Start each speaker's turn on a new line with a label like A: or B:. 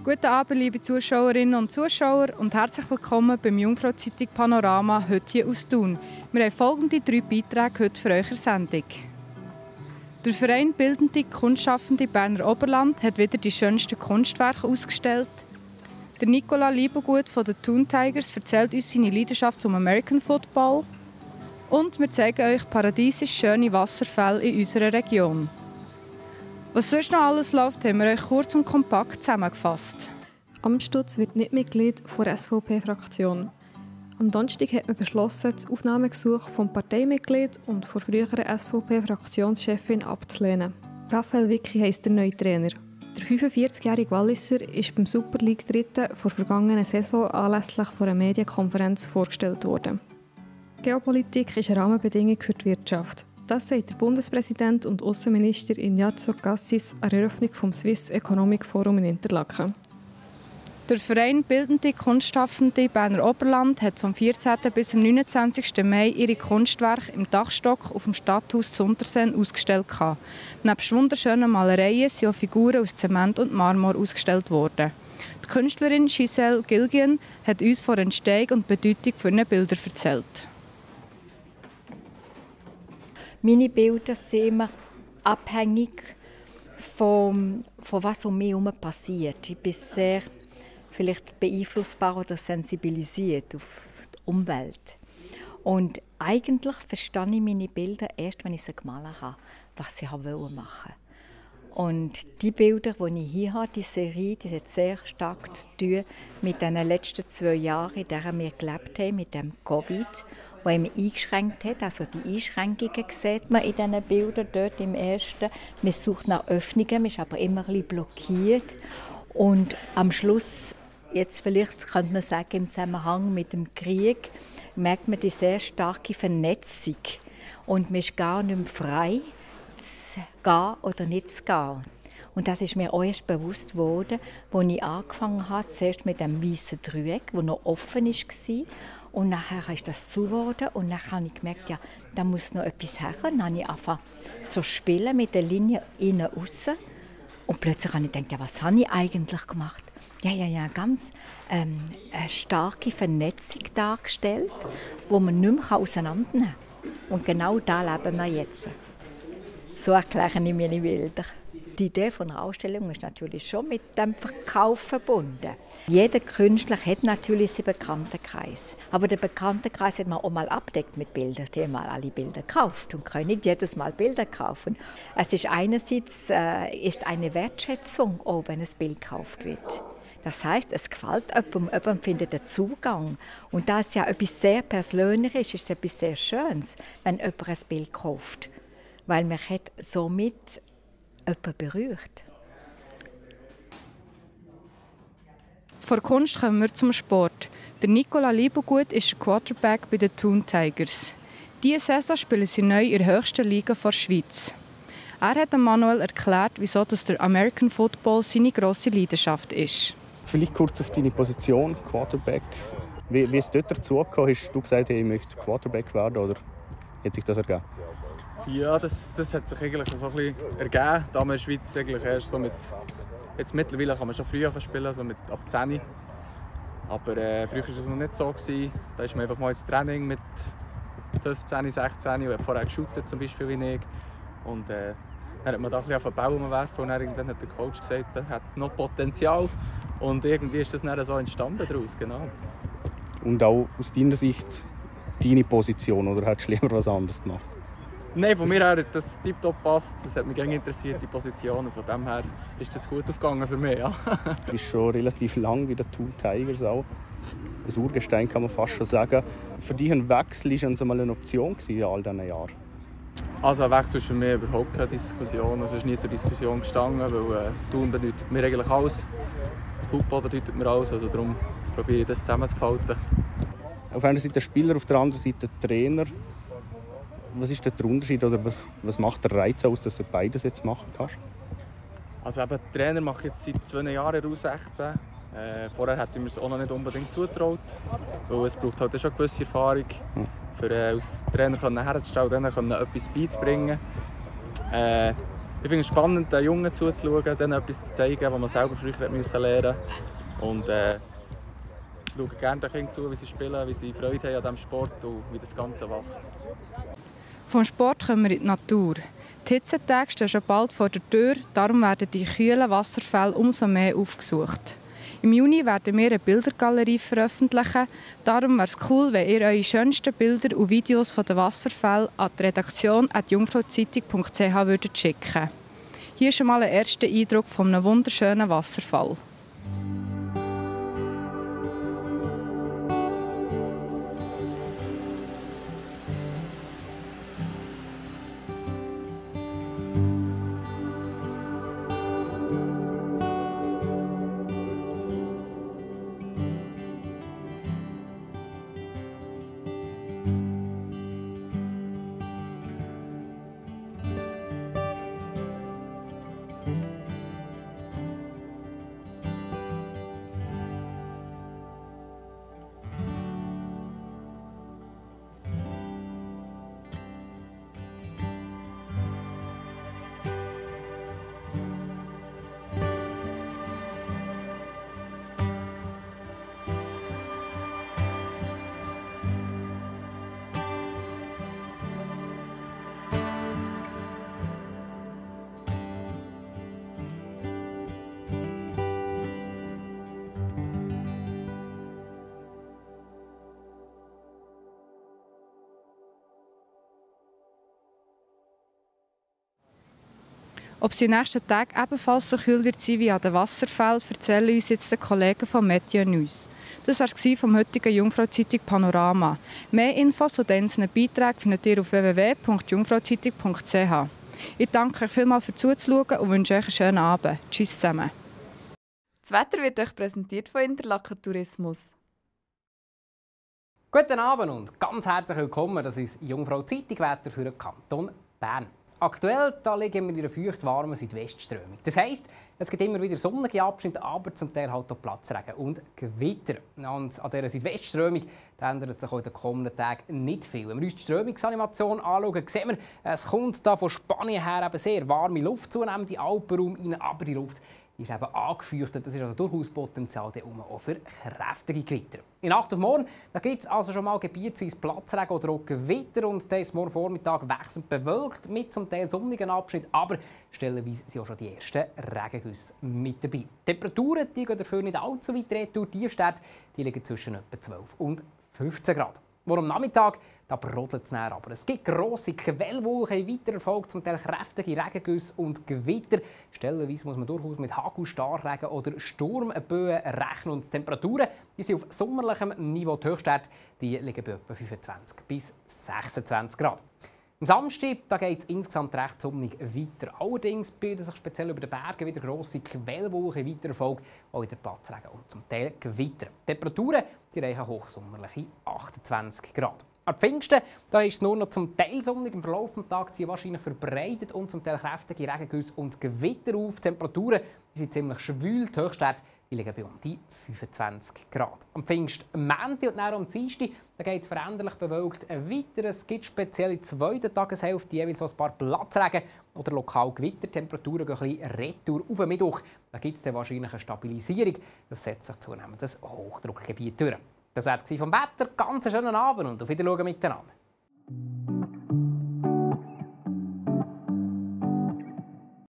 A: Guten Abend, liebe Zuschauerinnen und Zuschauer, und herzlich willkommen beim Jungfrau-Zeitung Panorama, heute hier aus Thun. Wir haben folgende 3 Beiträge heute für eure Sendung. Der Verein Bildende Kunstschaffende Berner Oberland hat wieder die schönsten Kunstwerke ausgestellt. Der Nicola Liebegut von den Thun Tigers erzählt uns seine Leidenschaft zum American Football. Und wir zeigen euch paradiesisch schöne Wasserfälle in unserer Region. Was sonst noch alles läuft, haben wir euch kurz und kompakt zusammengefasst.
B: Amstutz wird nicht Mitglied der SVP-Fraktion. Am Donnerstag hat man beschlossen, das Aufnahmegesuch vom Parteimitglied und der früheren SVP-Fraktionschefin abzulehnen. Raphael Vicky heisst der neue Trainer. Der 45-jährige Walliser ist beim Super League Dritten vor vergangenen Saison anlässlich einer Medienkonferenz vorgestellt worden. Geopolitik ist eine Rahmenbedingung für die Wirtschaft. Das sagt der Bundespräsident und Außenminister Ignazio Cassis an der Eröffnung des Swiss Economic Forum in Interlaken.
A: Der Verein Bildende Kunstschaffende Berner Oberland hat vom 14. bis zum 29. Mai ihre Kunstwerke im Dachstock auf dem Stadthaus Zunterseen ausgestellt. Neben wunderschönen Malereien sind auch Figuren aus Zement und Marmor ausgestellt worden. Die Künstlerin Giselle Gilgen hat uns von der Entstehung und Bedeutung für ihre Bilder erzählt.
C: Meine Bilder sind immer abhängig von was um mich herum passiert. Ich bin sehr vielleicht beeinflussbar oder sensibilisiert auf die Umwelt. Und eigentlich verstehe ich meine Bilder erst, wenn ich sie gemalt habe, was ich machen wollte. Und die Bilder, die ich hier habe, die Serie, die hat sehr stark zu tun mit den letzten 2 Jahren, in denen wir gelebt haben, mit dem Covid, das mich eingeschränkt hat. Also die Einschränkungen sieht man in diesen Bildern dort im ersten. Man sucht nach Öffnungen, man ist aber immer ein bisschen blockiert. Und am Schluss, jetzt vielleicht könnte man sagen, im Zusammenhang mit dem Krieg, merkt man die sehr starke Vernetzung. Und man ist gar nicht mehr frei, zu gehen oder nicht zu gehen. Und das ist mir auch erst bewusst geworden, als ich angefangen habe, zuerst mit dem weißen Dreieck, das noch offen war. Und nachher ist das zu geworden und dann habe ich gemerkt, ja, da muss noch etwas her. Dann habe ich angefangen so spielen mit der Linie innen außen. Und plötzlich habe ich gedacht, ja, was habe ich eigentlich gemacht? Ja, ganz eine starke Vernetzung dargestellt, die man nicht mehr auseinandernehmen kann. Und genau da leben wir jetzt. So erkläre ich meine Bilder. Die Idee einer Ausstellung ist natürlich schon mit dem Verkauf verbunden. Jeder Künstler hat natürlich seinen Bekanntenkreis. Aber den Bekanntenkreis hat man auch mal abdeckt mit Bildern. Die haben mal alle Bilder gekauft und können nicht jedes Mal Bilder kaufen. Es ist einerseits ist eine Wertschätzung, auch wenn ein Bild gekauft wird. Das heisst, es gefällt jemandem findet den Zugang. Und da es ja etwas sehr Persönliches ist, ist es etwas sehr Schönes, wenn jemand ein Bild kauft. Weil man hat somit jemanden berührt.
A: Von Kunst kommen wir zum Sport. Der Nicola Liebegut ist der Quarterback bei den Thun Tigers. Diese Saison spielen sie neu in der höchsten Liga der Schweiz. Er hat Manuel erklärt, wieso der American Football seine grosse Leidenschaft ist.
D: Vielleicht kurz auf deine Position, Quarterback. Wie es dort dazu gekommen ist, hast du gesagt, hey, ich möchte Quarterback werden, oder hat sich das ergeben?
E: Ja, das hat sich eigentlich so ein bisschen ergeben. Da in der Schweiz eigentlich erst so mit... Jetzt mittlerweile kann man schon früh spielen, so mit ab 10. Aber früher war es noch nicht so. Da ist man einfach mal ins Training mit 15, 16 und hat vorher geshootet, zum Beispiel wie ich. Und dann hat man da ein bisschen auf den Ball werfen und dann irgendwann hat der Coach gesagt, er hat noch Potenzial. Und irgendwie ist das dann so entstanden daraus, genau.
D: Und auch aus deiner Sicht deine Position, oder hättest du lieber was anderes gemacht?
E: Nein, von mir her hat das tiptop passt. Das hat mich gerne interessiert, die Position. Von dem her ist das gut aufgegangen für mich. Ja.
D: Du bist schon relativ lang bei den Thun Tigers auch. Ein Urgestein kann man fast schon sagen. Für dich ein Wechsel war schon mal eine Option in all diesen Jahren?
E: Also ein Wechsel ist für mich überhaupt keine Diskussion. Es ist nie zur Diskussion gestanden, weil Thun bedeutet mir eigentlich alles. Das Football bedeutet mir alles, also darum probiere ich das zusammenzuhalten.
D: Auf einer Seite der Spieler, auf der anderen Seite der Trainer. Was ist der Unterschied oder was macht der Reiz aus, dass du beides jetzt machen kannst?
E: Also eben, der Trainer macht jetzt seit 2 Jahren U16. Vorher hätte ich mir es auch noch nicht unbedingt zugetraut, weil es braucht halt schon eine gewisse Erfahrung, für als Trainer herzustellen, denen etwas beizubringen. Ich finde es spannend, den Jungen zuzuschauen, denen etwas zu zeigen, was man selber früher lernen musste. Und schaue gerne den Kindern zu, wie sie spielen, wie sie Freude haben an diesem Sport und wie das Ganze wächst.
A: Vom Sport kommen wir in die Natur. Die Hitzetage stehen schon bald vor der Tür, darum werden die kühlen Wasserfälle umso mehr aufgesucht. Im Juni werden wir eine Bildergalerie veröffentlichen. Darum wäre es cool, wenn ihr eure schönsten Bilder und Videos von den Wasserfällen an die Redaktion @jungfrauzeitung.ch schicken würdet. Hier ist schon mal ein erster Eindruck von einem wunderschönen Wasserfall. Ob es in den nächsten Tagen ebenfalls so kühl wird sein wie an den Wasserfällen, erzählen uns jetzt die Kollegen von Meteo News. Das war es vom heutigen Jungfrau-Zeitung Panorama. Mehr Infos und einzelne Beiträge findet ihr auf www.jungfrauzeitung.ch. Ich danke euch vielmals für Zuschauen und wünsche euch einen schönen Abend. Tschüss zusammen.
F: Das Wetter wird euch präsentiert von Interlaken Tourismus.
G: Guten Abend und ganz herzlich willkommen. Das ist Jungfrau-Zeitung Wetter für den Kanton Bern. Aktuell da liegen wir in einer feucht-warmen Südwestströmung. Das heisst, es gibt immer wieder sonnige Abschnitte, aber zum Teil halt auch Platzregen und Gewitter. Und an dieser Südwestströmung ändert sich auch in den kommenden Tagen nicht viel. Wenn wir uns die Strömungsanimation anschauen, sehen wir, es kommt da von Spanien her eben sehr warme Luft zunehmend in den Alpenraum rein, aber die Luft ist eben angefeuchtet. Das ist also durchaus Potenzial auch für kräftige Gewitter. In Nacht auf morgen gibt es also schon mal gebietsweise Platzregen oder auch Gewitter. Und dann ist morgen Vormittag wechselnd bewölkt mit zum Teil sonnigen Abschnitt, aber stellenweise sind auch schon die ersten Regengüsse mit dabei. Die Temperaturen die gehen dafür nicht allzu weit retour. Die Städte die liegen zwischen etwa 12 und 15 Grad. Wo am Nachmittag da brodelt es näher aber. Es gibt grosse Quellwolken, weiter Erfolg, zum Teil kräftige Regengüsse und Gewitter. Stellenweise muss man durchaus mit Hagel, Starregen oder Sturmböen rechnen. Und die Temperaturen die sind auf sommerlichem Niveau. Die Höchstwerte die liegen bei etwa 25 bis 26 Grad. Am Samstag geht es insgesamt recht sonnig weiter. Allerdings bilden sich speziell über den Bergen wieder grosse Quellwolken, weiter Erfolg, auch wieder Platzregen und zum Teil Gewitter. Die Temperaturen die reichen hochsommerliche 28 Grad. Am Pfingsten da ist es nur noch zum Teil sonnig. Im Verlauf des Tages sind wahrscheinlich verbreitet und zum Teil kräftige Regengüsse und Gewitter auf. Die Temperaturen die sind ziemlich schwül. Die Höchstwerte die liegen bei um die 25 Grad. Am Pfingstmontag und dann am Dienstag geht es veränderlich bewölkt weiter. Es gibt speziell in der zweiten Tageshälfte jeweils so ein paar Platzregen oder lokal Gewitter. Die Temperaturen gehen ein bisschen retour auf den Mittwoch. Da gibt es dann wahrscheinlich eine Stabilisierung. Das setzt sich zunehmend das Hochdruckgebiet durch. Das war es vom Wetter. Ganz schönen Abend und auf Wiedersehen miteinander.